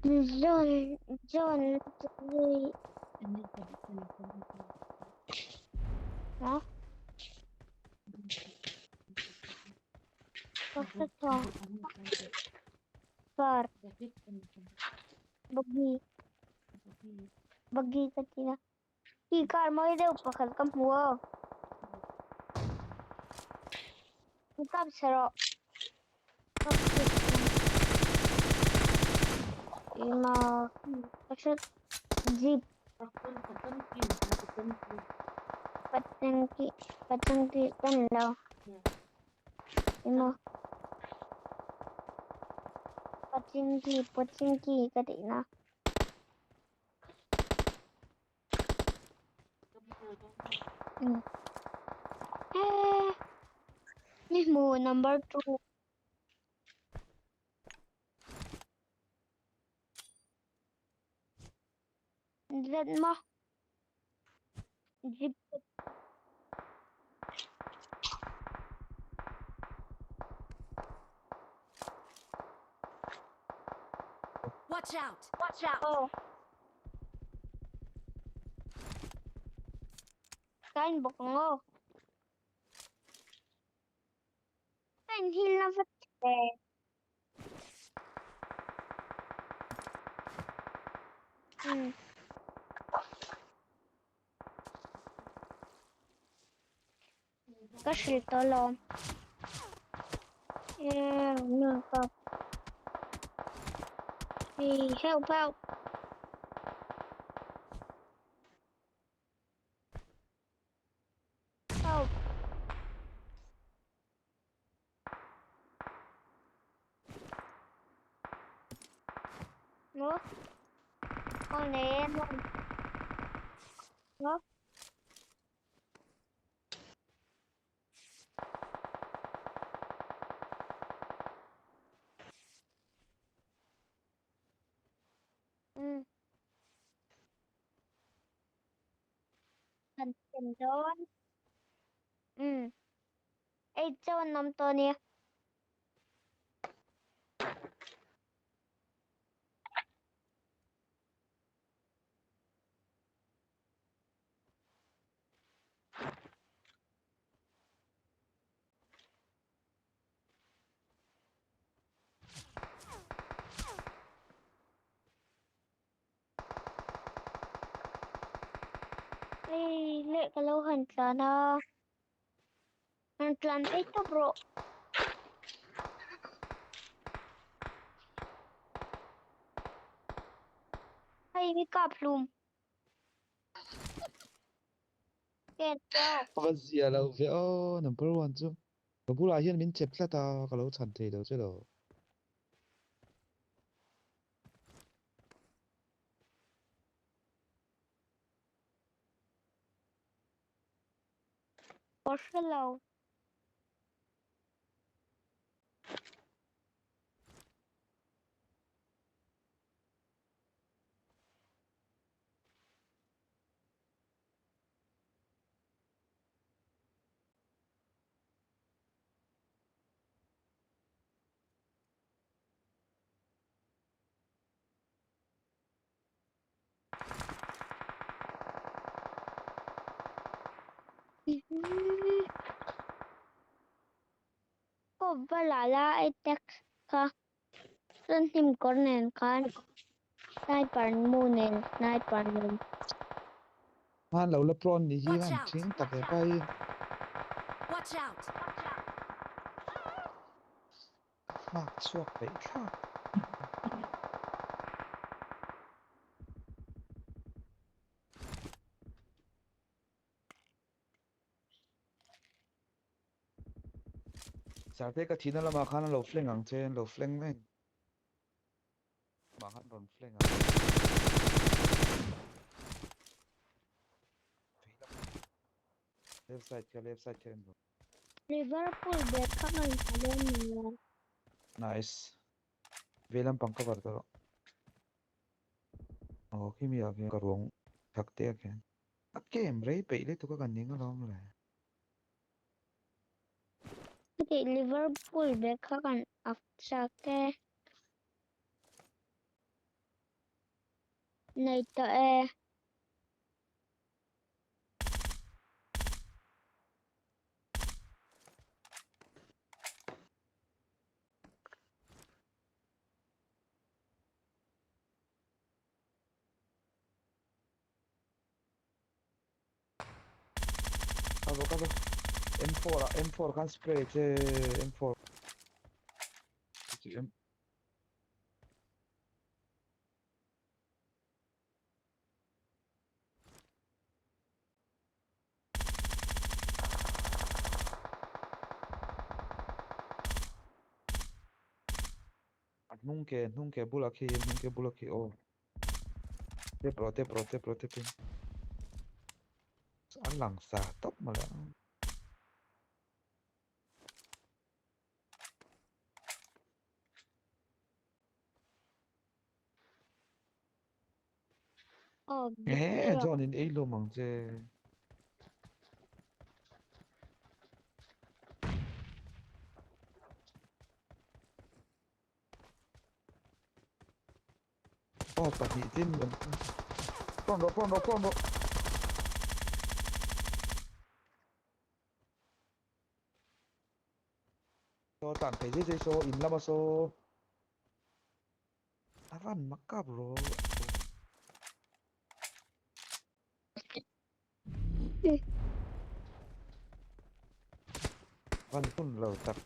John John Ha? Far. Buggy. Buggy ka tia. Hi car mawi deuh pakhat ka hmu aw. Kap chhe rawh. Kap chhe Ima ka hre jeep. Patanki patanki kan lo. Ima patinki patinki ka tihna. Ni hmu number 2. Zet ma. Zip. Watch out! Watch out! Oh. Kain bawk ang aw. Kain heal na vat che. Ka hrilh tawh lo. Help help. Help. Maw? Aw ne maw? Maw? Kan thlen dawn. Umm. Ei chaw an awm tawh nia. Hei leh ka lo han tlan a. Han tlan phei tawp rawh. Hei hi kap hlum. Ka va zia lo ve aw number one chu ka bulah hian min chep tlat a ka lo chhan thei lo che lo. Ka hre lo. Kawp va la la i text kha chuan hnim kawr nen khan sniper mu nen sniper nen. Hman lo la prawn ni hi han thing tak e pai. Watch out! Nghak chhuak peih thlak. Sarte ka thihna lamah khan an lo flank ang che, an lo flank mai. Mah khan rawn flank ang. Left side kha left side kha en rawh. Liverpool ber kha kan tha dawn ni lo. Nice. Ve lampang cover ta rawh. Aw khi mi ah khian ka ruang thak te ah khian. A game rei peih lutuk a kan ning alawm le. Heti Liverpool ber kha kan ak chak e. Nei tawh e. Kabo kabo M4 ah M4 khan spray che M4 chu M A hnung ke hnung ke bulah khi hnung ke bulah khi aw tep rawh tep rawh tep rawh tep in an lang sa tawp mawle ang. Aw Ehe John in ei hlawm ang che. Aw pahnih tin kan phone rawh phone rawh phone rawh. Saw tlan phei zai zai saw in lama saw. A van mak kap rawh. Van hun lo tak.